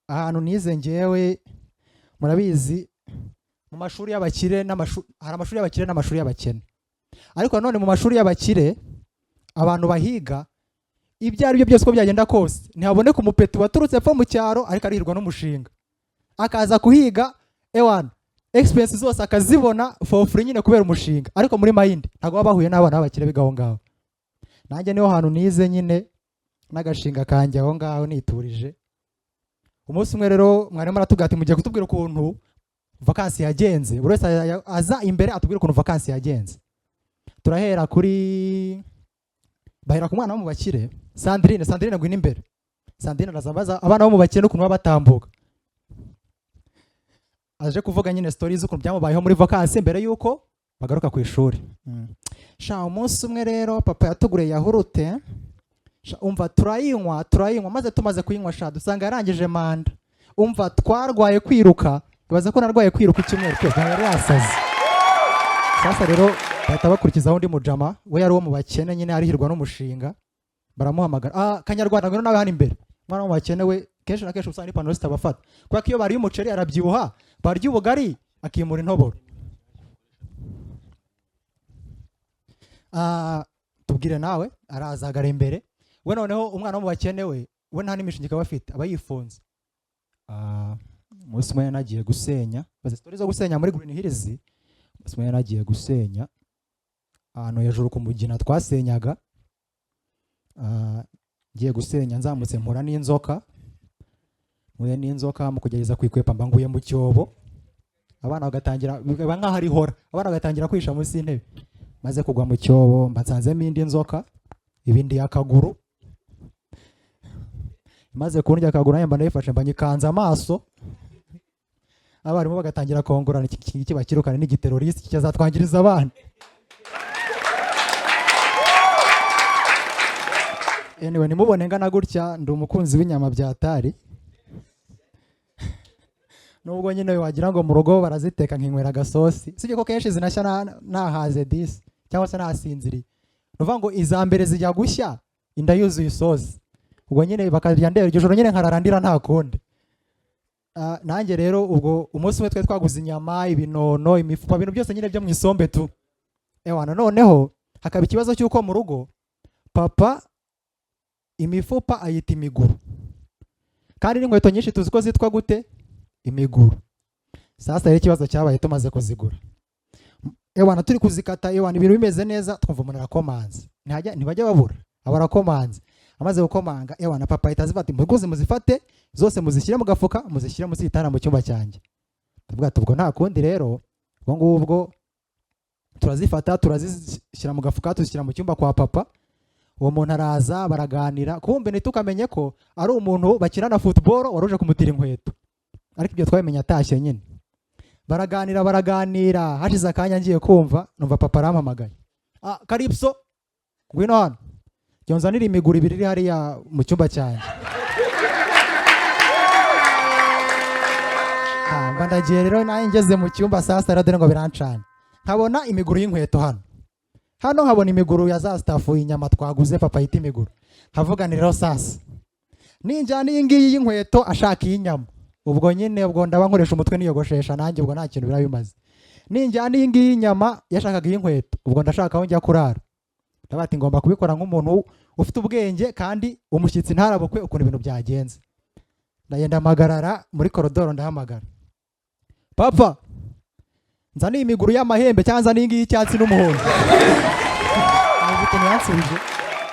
Ahantu nize ngewe, murabizi, mu mashuri y'abakire hari amashuri y'abakire n'amashuri y'abakene. Ariko nanone mu mashuri y'abakire, abantu bahiga, ibyo ari byo byose, uko byagenda kose, ntihaboneka umupeti waturutse epfo mu cyaro ariko arihirwa n'umushinga, akaza kuhiga, ewana, expense zose akazibona for free nyine kubera umushinga. Ariko muri mind ntabwo baba bahuye n'abana b'abakire biga aho ngaho. Nanjye niho hantu nize nyine, n'agashinga kanjye aho ngaho niturije. Umunsi umwe rero mwarimu aratubwira ati: "Mugiye kutubwira ukuntu vakansi yagenze." Buri wese aza imbere atubwira ukuntu vakansi yagenze. Turahera kuri, bahera ku mwana wo mu bakire, Sandrine. Sandrine, ngwino imbere. Sandrine araza, abaza abana bo mu bakire n'ukuntu baba batambuka, aje kuvuga nyine stories z'ukuntu byamubayeho muri vakansi mbere y'uko bagaruka ku ishuri. Sha, umunsi umwe rero papa yatuguriye yahurute. Sha, umva, turayinywa, turayinywa, maze tumaze kuyinywa, sha, dusanga yarangije manda. Umva, twarwaye kwiruka. Ibaza ko narwaye kwiruka icyumweru cyose, ntabwo yari yasaze. Sasa rero bahita bakurikizaho undi mujama, we yari uwo mu bakene nyine, arihirwa n'umushinga. Baramuhamagara: "Ah, Kanyarwanda, ngwino nawe hano imbere." Umwana wo mu bakene we, kenshi na kenshi usanga n'ipantaro zitabafata, kubera ko iyo bariye umuceri arabyibuha, barya ubugari akimura intoboro. "Ah, tubwire nawe." Araza ahagarara imbere. We noneho umwana wo mu bakene we nta n'imishinga aba afite, aba yifunze. Ah, umunsi umwe nagiye gusenya, bazi story zo gusenya muri Green Hills. Umunsi umwe nagiye gusenya ahantu hejuru ku mugina twasenyaga. Ah, ngiye gusenya, nzamutse mpura n'inzoka. Mpuye n'inzoka, mu kugerageza kuyikwepa mba nguye mu cyobo. Abana bagatangira, biba nk'aho ari hora, abana bagatangira kwihisha munsi y'intebe. Maze kugwa mu cyobo, mba nsanzemo indi nzoka, ibindi akaguru. Maze kundya akaguru, nanjye mba ndayifashe, mba nyikanze amaso. Abarimu bagatangira kongorana: "Iki ngiki bakirukane, ni igiteroriste, kizatwangiriza abana." Anyway, nimubone ngana gutya, ndi umukunzi w'inyama bya tari, nubwo nyine wagira ngo mu rugo baraziteka nkinywera agasosi. Sibyo ko kenshi zinashya nahaze disi cyangwa se nasinziriye. Ni ukuvuga ngo iza mbere zijya gushya inda yuzuye isosi, ubwo nyine bakarya ndeba iryo joro nyine nkarara ndira, nta kundi. Ah, nanjye rero ubwo umunsi umwe twari twaguze inyama, ibinono, imifupa, ibintu byose nyine byo mu isombe tu. Ewana, noneho hakaba ikibazo cy'uko mu rugo papa imifupa ayita imiguru, kandi n'inkweto nyinshi tuzi ko zitwa gute? Imiguru. Sasa rero ikibazo cyabaye, tumaze kuzigura, ewana, turi kuzikata, ewana, ibintu bimeze neza, twumva umuntu arakomanze. Ntibajya babura aba arakomanze. Amaze gukomanga, ewana, papa ahita azifata: "Muguzi muzifate zose, muzishyire mu gafuka, muzishyire munsi y'igitanda mu cyumba cyanjye." Ndavuga ati: "Ubwo nta kundi rero." Ubwo ngubwo turazifata, turazishyira mu gafuka, tuzishyira mu cyumba kwa papa. Uwo muntu araza, baraganira, kumbe ntitukamenye ko ari umuntu bakina football wari uje kumutira inkweto. Ariko ibyo twabimenye atashye nyine. Baraganira, baraganira, hashize akanya ngiye kumva numva papa arampamagaye: "Ah, Karipso, ngwino hano, jya unzanire imiguru ibiri iri hariya mu cyumba cyanjye." Ah, mba ndagiye rero. Nanjye ngeze mu cyumba saa sita rero, dore ngo birancana, nkabona imiguru y'inkweto hano hano, nkabona imiguru ya za stuff inyama twaguze papa yita imiguru. Nkavuga ni rero sasa ninjyana iyi ngiyi y'inkweto ashaka iy'inyama, ubwo nyine ubwo ndaba nkoresha umutwe niyogoshesha nanjye, ubwo nta kintu biba bimaze. Ninjyana iyi ngiyi y'inyama yashakaga iy'inkweto, ubwo ndashaka aho njya kurara. Ndavuga ati: "Ngomba kubikora nk'umuntu ufite ubwenge kandi umushyitsi ntarabukwe ukuntu ibintu byagenze." Ndagenda mpagarara muri korodoro, ndahamagara: "Papa, nzaniye imiguru y'amahembe cyangwa nzaniye iyi ngiyi y'icyatsi n'umuhondo?" Uzi ukuntu yansubije?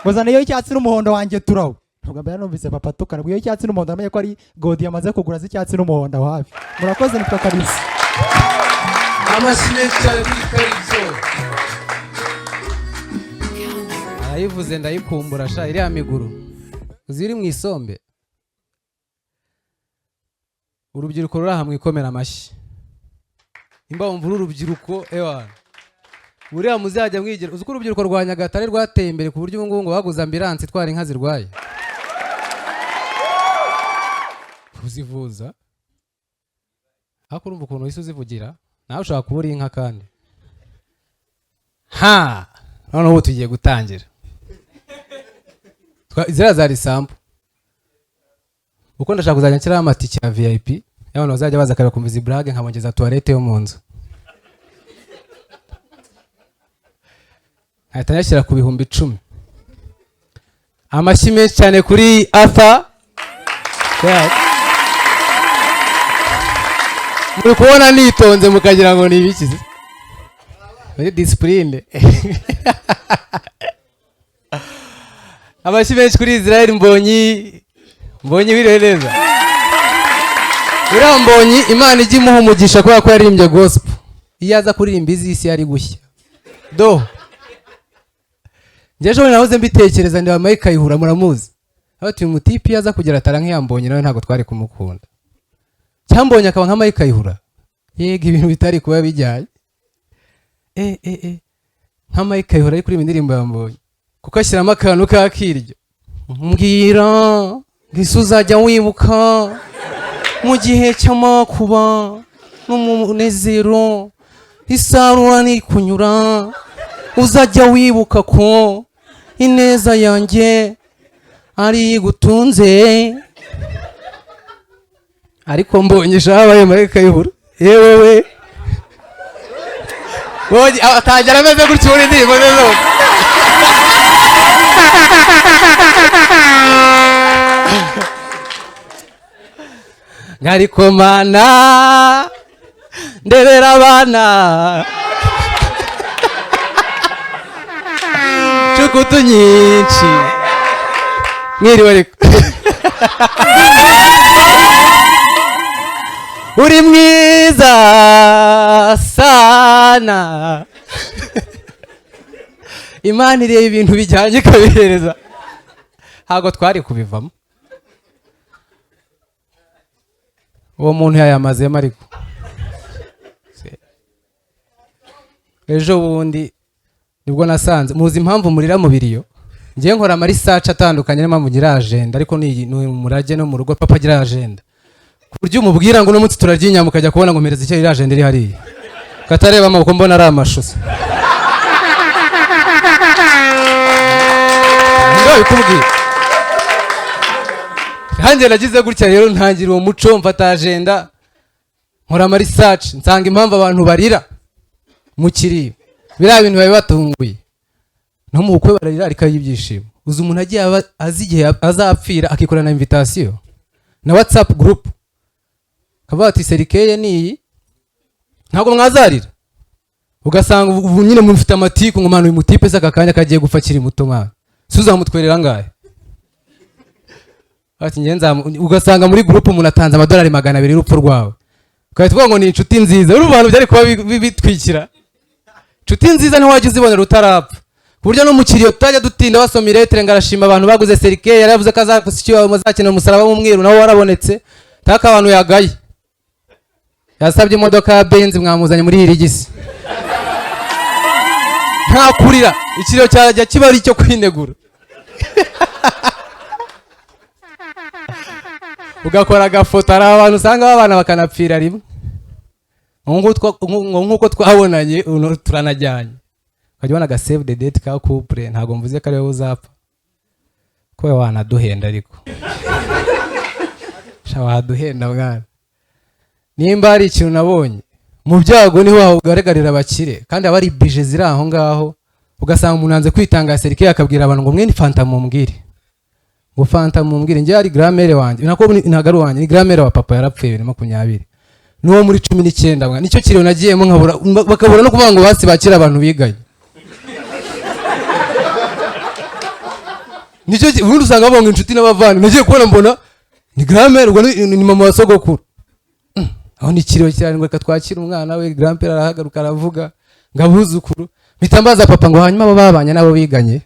Ngo: "Zana iyo y'icyatsi n'umuhondo wanjye turawo." Ntabwo mbere numvise papa atukana ngo iyo y'icyatsi n'umuhondo, namenye ko ari godi yamaze kugura z'icyatsi n'umuhondo aho hafi. Murakoze, nitwa Kalisa. Amashyi menshi cyane kuri Kariso. Arayivuze ndayikumbura sha. Iriya miguru ziri mu isombe, urubyiruko ruri aha mwikomera amashyi. Nimba wumva uri urubyiruko, ewa, buriya muzajya mwigira. Uzi ko urubyiruko rwa Nyagatare rwateye imbere ku buryo ubu ngubu ngo baguze ambulance itwara inka zirwaye kuzivuza? Ariko urumva ukuntu uhise uzivugira, nawe ushobora kuba uri inka. Kandi ha noneho ubu tugiye gutangira. Ziriya zari sample. Kuko ndashaka kuzajya nshyiraho amatike ya VIP y'abantu bazajya baza kare bakumva izi blague, nkabongeza toilette yo mu nzu, nkahita nyashyira ku 10,000. Amashyi menshi cyane kuri Arthur. Yeah. Muri kubona nitonze mukagira ngo ni ibiki se? Muri discipline. Amashyi menshi kuri Israel Mbonyi. Mbonyi wiriwe neza. Uriya Mbonyi Imana ijya imuha umugisha kubera ko yaririmbye gospel. Iyo aza kuririmba iz'isi yari gushya. Do. Njye ejo nahoze mbitekereza ndeba Mike Kayihura, muramuzi. Aho uyu mutipe iyo aza kugira atara nk'iya Mbonyi nawe ntabwo twari kumukunda. Cyambonye akaba nka Mike Kayihura. Yego ibintu bitari kuba bijyanye. Nka Mike Kayihura ari kuririmba indirimbo ya Mbonyi. Kuko ashyiramo akantu k'akiryo. Mbwira ngise uzajya wibuka mu gihe cy'amakuba n'umunezero, isarura nikunyura, uzajya wibuka ko ineza yanjye ari igutunze. Ariko Mbonyi shabaye Mike Kayihura. Yewe we. Mbonyi atangira ameze gutyo muri ndirimbo ze zose. Ariko mana ndebera abana cukutu nyinshi mwiriwe ariko uri mwiza sana. Imana ireba ibintu bijyanye ikabihereza, ntabwo twari kubivamo. Uwo muntu yayamazemo ariko ejo bundi nibwo nasanze muzi impamvu murira mu biriyo. Ngiye nkora ama research atandukanye niyo mpamvu ngira agenda, ariko ni umurage no mu rugo papa agira agenda, ku buryo umubwira ngo uno munsi turarya inyama ukajya kubona ngo mpereza icyo iri agenda iri hariya, katareba amaboko mbona ari amashusho. Ndabikubwira hanjye nagize gutya rero ntangira uwo muco, mfata agenda nkora ama research, nsanga impamvu abantu barira mu kiriyo biriya bintu biba bibatunguye. No mu bukwe bararira ariko ari ibyishimo. Uzi umuntu agiye azi igihe azapfira akikorana na invitation na WhatsApp group, akavuga ati serikeye ni iyi, ntabwo mwazarira. Ugasanga ubu nyine mufite amatiku ngo mwana uyu mutipe se aka kanya kagiye gupfa akiri muto mwana, si uzamutwerera angahe? Ati njye nzamu-, ugasanga muri group umuntu atanze amadolari 200 y'urupfu rwawe, ugahita uvuga ngo ni inshuti nziza. Urumva abantu byari kuba bitwikira. Inshuti nziza ntiwajya uzibonera utarapfa, ku buryo no mu kiriyo tutajya dutinda basoma iretere ngo arashima abantu baguze serikeye, yaravuze ko azakenera umusaraba w'umweru nawo warabonetse, taka abantu yagaye, yasabye imodoka ya Benz mwamuzanye muri hirigisi. Nta kurira, ikiriyo cyajya kiba ari icyo kwinegura. Ugakora agafoto, hari abantu usanga babana bakanapfira rimwe. Nk'uko twabonanye uno turanajyanye, ukajya ubona aga save the date ka couple. Ntabwo mvuze ko ari wowe uzapfa, ko wowe wanaduhenda, ariko sha waduhenda mwana. Nimba hari ikintu nabonye mu byago niho hagaragarira abakire, kandi aba ari bije ziri aho ngaho, ugasanga umuntu yanze kwitanga serike akabwira abantu ngo mwene fanta mumbwire, ngo fanta mumbwire. Njye ari gramere wanjye, nako ntabwo ari uwanjye, ni gramere wa papa, yarapfuye bibiri na makumyabiri, n'uwo muri 19 mwana. Nicyo kiriro nagiyemo nkabura, bakabura no kuvuga ngo basi bakira abantu biganye. Nicyo ubundi usanga babonga inshuti n'abavandimwe. Nagiye kubona mbona ni gramere, ubwo ni mama wa sogokuru. Aho ni ikiriyo cyane ngo reka twakire umwana we, grandpère arahagaruka aravuga ngo abuzukuru. Mpita mbaza papa ngo hanyuma abo babanye nabo biganye.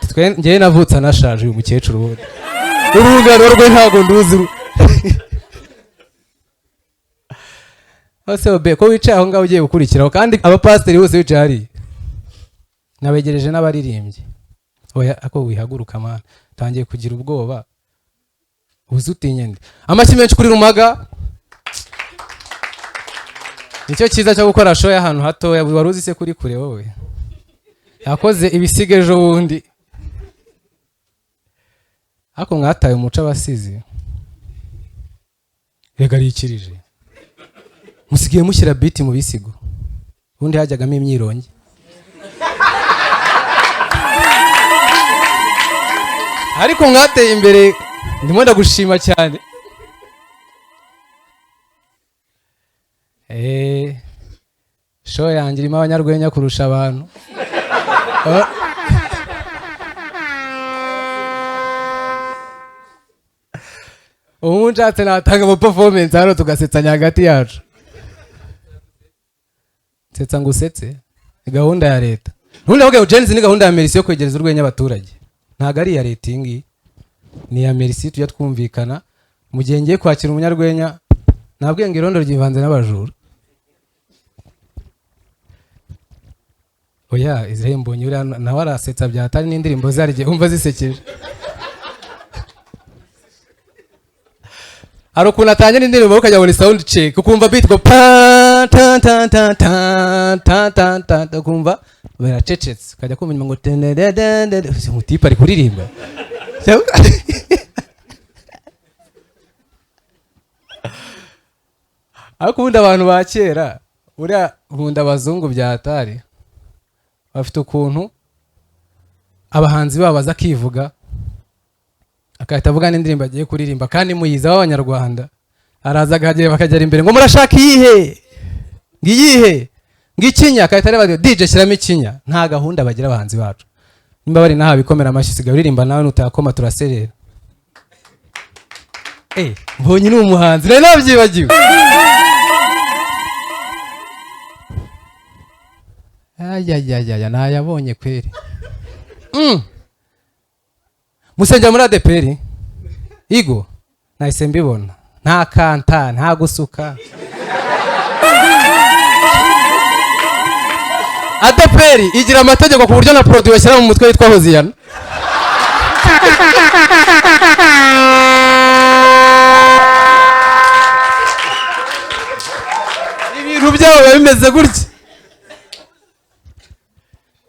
Twe njyewe navutse anashaje uyu mukecuru wundi. Urungano rwe ntabwo nduzi. Ose obe ko wicaye aho ngaho ugiye gukurikiraho, kandi abapasiteri bose bicaye hariya. Nabegereje n'abaririmbyi. Oya ako wihaguruka mana, tangiye kugira ubwoba. Uzi utinye nde? Amashyi menshi kuri Rumaga. Nicyo cyiza cyo gukora show y'ahantu hatoya, wari uzi se kuri kure wowe. Yakoze ibisiga ejo bundi. Ariko mwataye umuco abasizi. Rega arikirije. Musigiye mushyira beat mu bisigo. Ubundi hajyagamo imyirongi. Ariko mwateye imbere, ndimo ndagushima cyane. Show yanjye irimo abanyarwenya kurusha abantu. Ubu nshatse natanga ama performance hano tugasetsanya hagati yacu. Nsetsa ngo usetse ni gahunda ya leta. Ntundi avuga ngo Gen Z ni gahunda ya Merci yo kwegereza urwenya abaturage. Ntabwo ari iya leta iyi ngiyi, ni iya Merci, tujya twumvikana. Mu gihe ngiye kwakira umunyarwenya, nabwiye ngo irondo ryivanze n'abajura. Oya, Israel Mbonyi uriya nawe arasetsa byatari n'indirimbo ze hari igihe wumva zisekeje. Hari ukuntu atangira indirimbo ukajya ngo ni sound check, ukumva beat go pa ta ta ta ta ta ta ta, ukumva biracecetse, ukajya kumva inyuma ngo tenededede, umutipe ari kuririmba. Ariko ubundi abantu ba kera, uriya nkunda abazungu bya hatari, bafite ukuntu abahanzi babo baza akivuga, akahita avuga n'indirimbo agiye kuririmba, kandi muyiza w'abanyarwanda araza akagera bakagera imbere ngo murashaka iyihe, ngo iyihe, ngo ikinya, akahita areba ati, DJ shyiramo ikinya. Nta gahunda bagira abahanzi bacu. Nimba bari naha bikomera amashyi, usigaye uririmba nawe nutakoma turaserera. Mbonye ni umuhanzi, nari nabyibagiwe. Ayayayaya, nayabonye kweri. Musengera muri ADEPR? Igo, nahise mbibona. Nta kanta, nta gusuka. ADEPR igira amategeko ku buryo na produit bashyira mu mutwe witwa Hoziyana. Ibintu byabo biba bimeze gutya.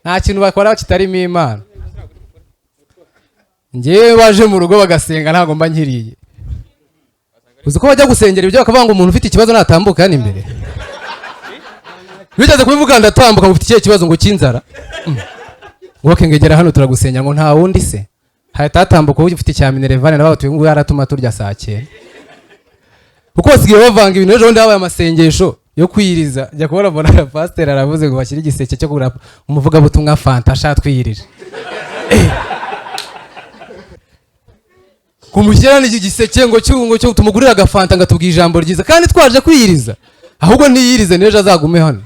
Nta kintu bakora kitarimo Imana. Njyewe baje mu rugo bagasenga ntabwo mba nkiriye. Uzi ko bajya gusengera ibyo bakavuga ngo umuntu ufite ikibazo natambuka hano imbere. Bigeze kubivuga ndatambuka ngo ufite ikihe kibazo ngo cy'inzara. Ngo kengegera hano turagusenya ngo nta wundi se. Hahita hatambuka ufite icya Minervane na batuye ngo yaratuma turya saa 9. Kuko basigaye bavanga ibintu. Ejo bundi habaye amasengesho yo kwiyiriza, njya kubona mbona pasteur aravuze ngo bashyire igiseke cyo kugura umuvugabutumwa Fanta asha twiyirije. Kumushyira n'iki giseke ngo cyungo cyo tumugurira agafanta ngo atubwire ijambo ryiza kandi twaje kwiyiriza. Ahubwo niyirize n'ejo azagume hano.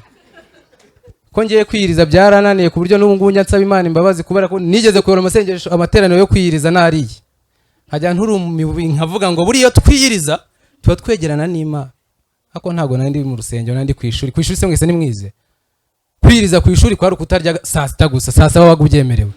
Ko ngiye kwiyiriza byarananiye ku buryo n'ubu ngubu nsaba Imana imbabazi kubera ko nigeze kuyobora amasengesho amateraniro yo kwiyiriza nariye. Nkajya nturumiwe nkavuga ngo buriya twiyiriza tuba twegerana n'Imana. Ariko ntabwo nari ndi mu rusengero, nari ndi ku ishuri. Ku ishuri se mwese nimwize? Kwiyiriza ku ishuri kwari ukutarya saa sita gusa, saa saba wabaga ubyemerewe.